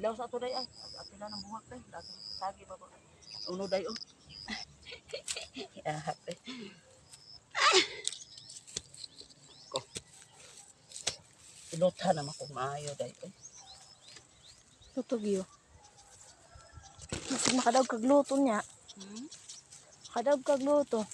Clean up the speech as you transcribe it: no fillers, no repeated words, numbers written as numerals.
Ilaw sa ato day ay. Apila ng buhak day. Dato sagi ba ba. Uno day oh. Ahap eh. Ko. Ilota naman kung maayo day oy. Luto gyud. Masig makadaog kag luto niya. Makadaog kag luto.